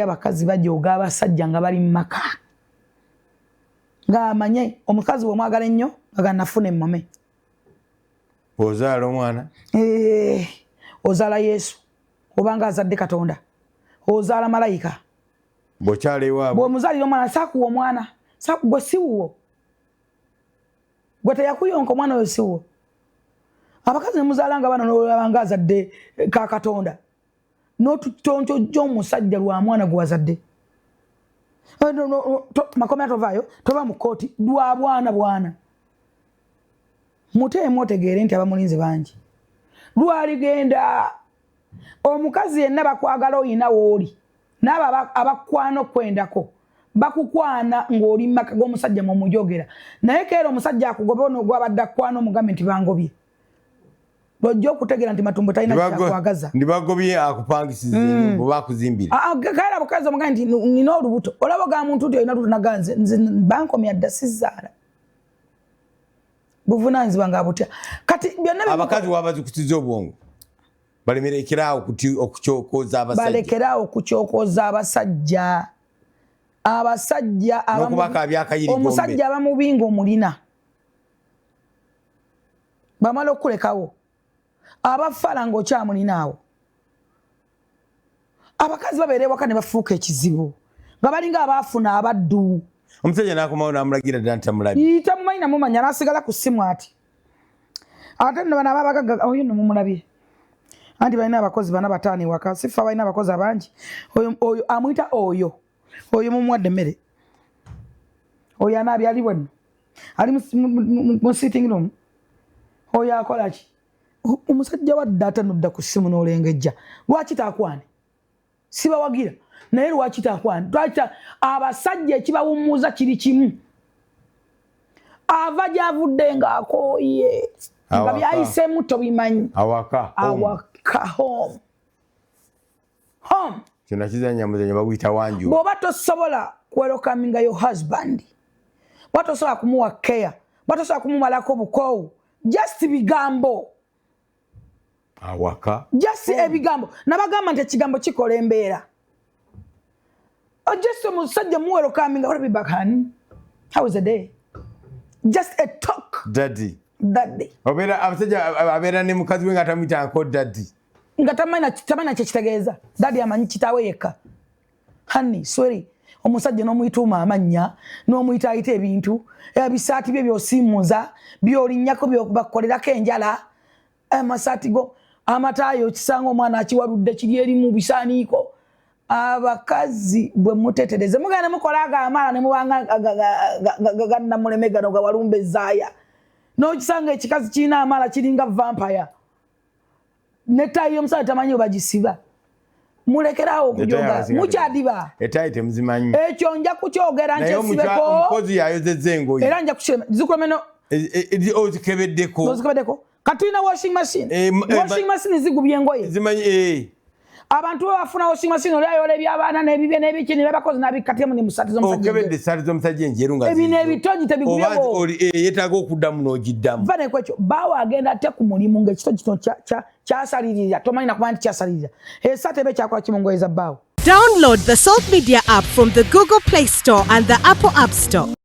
Abakazi bajooga abasajja nga bali mu maka, ng'amanye omukazi bw'omwagala ennyo nga nafuna emmome. Ozaala omwana. Eh, ozaala Yesu obanga azadde Katonda, ozaala malayika. Bw'okyala ewaabwe. Bw'omuzaalira omwana, saakuwa omwana, gwe siwuwo, gwe teyakuyonka, omwana oyo siwuwo. Abakazi nemuzaala nga bano, nolabanga azadde ka Katonda, n'otutontojja omusajja lwa mwana gwe wazadde. Eh, makomera tovaayo, tova mu kooti lwa bwana bwana. Muteemu otegeere nti abamulinze bangi. Lwaligenda omukazi yenna bakwagala oyina wooli, naabo abakwana okwendako bakukwana ng'oli mumaka g'omusajja mwomujogera, naye keera omusajja akugobe, ono gwabadde akwana omugambe nti bangobye, lwojja okutegeera nti matumbo talina kyakwagaza. Ndibagobye akupangisiza bwe bakuzimbira. Ah, ah, keera bukazi omugambe nti nina olubuto, olaba ogaa muntu nti olina olubuto, naganze nze bankomya dda, sizaala, buvunanyizibwa nga butya kati byonna. Abakazi wabazikutiza obwongo, balemerekeraawo okukyokoza abasajja. Balekeraawo okukyokoza abasajja. Abasajja n'okubakaabya akayirigombe. Omusajja abamubi nga omulina, bamala okukulekawo, abafaala ng'okyamulinaawo. Abakazi babeera ewaka ne bafuuka ekizibu nga balinga abaafuna abaddu. Omusajja n'akomawo n'amulagira ddala nti tamulabye. Tamumanyi namumanya, n'asigala ku ssimu ati. Ate nno bano ababagagga, oyo nno mumulabye anti balina abakozi bana bataano ewaka, sifa balina abakozi abangi. Oyo, oyo amuyita oyo, oyo mumuwadde emmere, oyo anaabye, ali bwenno ali mu sitting room, oyo akola ki? Omusajja wadde ate nodda ku ssimu n'olengejja, lwaki taakwane? Sibawagira, naye lwaki taakwane? Lwaki abasajja ekibawummuza kiri kimu? Ava gy'avudde ng'akooye, nga Awaka. byayiseemu tobimanyi. Awaka, home. Awaka, home, home. Kino kizanya muzanyo baguyita wanju. Bw'oba tosobola kuwelcominga your husband, bw'oba tosobola kumuwa care, bw'oba tosobola kumumalako bukoowu, just bigambo. Awaka. Just ebigambo. Nabagamba nti ekigambo kikola embeera. Oh, just omusajja muwelcominga, "What be back, honey? How was the day?" Just a talk. Daddy. Daddy. Obeera abasajja abeera ne mukazi we nga tamuyitangako daddy. Nga tamanyi kyekitegeeza daddy, amanyi kitaawe yekka. Honey, sorry, omusajja n'omuyituuma amannya, n'omuyitaayita ebintu, ebisaati bye byosiimuza, byolinnyako, byobakolerako enjala, amasaati go, amataayo, okisanga omwana akiwaludde kiri eri mu bisaaniiko. Abakazi bwe mutetereze, mugenda mukola ago amaala ne mubanga gannamuleme gano gawalumba ezaaya, n'okisanga ekikazi kirina amaala kiringa vampire, netayi y'omusajja tamanyi we bagisiba. Mulekerawo okujoga, mukyadiba. Etayi temuzimanyi. Ekyo nja kukyogera. Naye nkyesibeko. Omukozi yayozezza engoye. Era nja kukirema zikulomeno. Ozikebeddeko? Ozikebeddeko. Katulina washing machine. Eh, Washing machine zigubya engoye. Zimanyi. Abantu bwe bafuna washing machine, oli ayola ebyabaana n'ebibye n'ebiki ne babakozi n'abikatyamu ne musaati z'omusajja. Okebedde esaati z'omusajja enjeru nga Ebino zizo? Ebitogi Oba tebigubyewo. Oli yeetaaga okuddamu n'ogiddamu. Va neko ekyo, baawe agenda ate ku mulimu ng'ekitogi kino kyasalirira, tomanyi nakuba nti kyasalirira esaati eba ekyakola ki mu ngoye za bbaawe. Download the Salt Media app from the Google Play Store and the Apple App Store.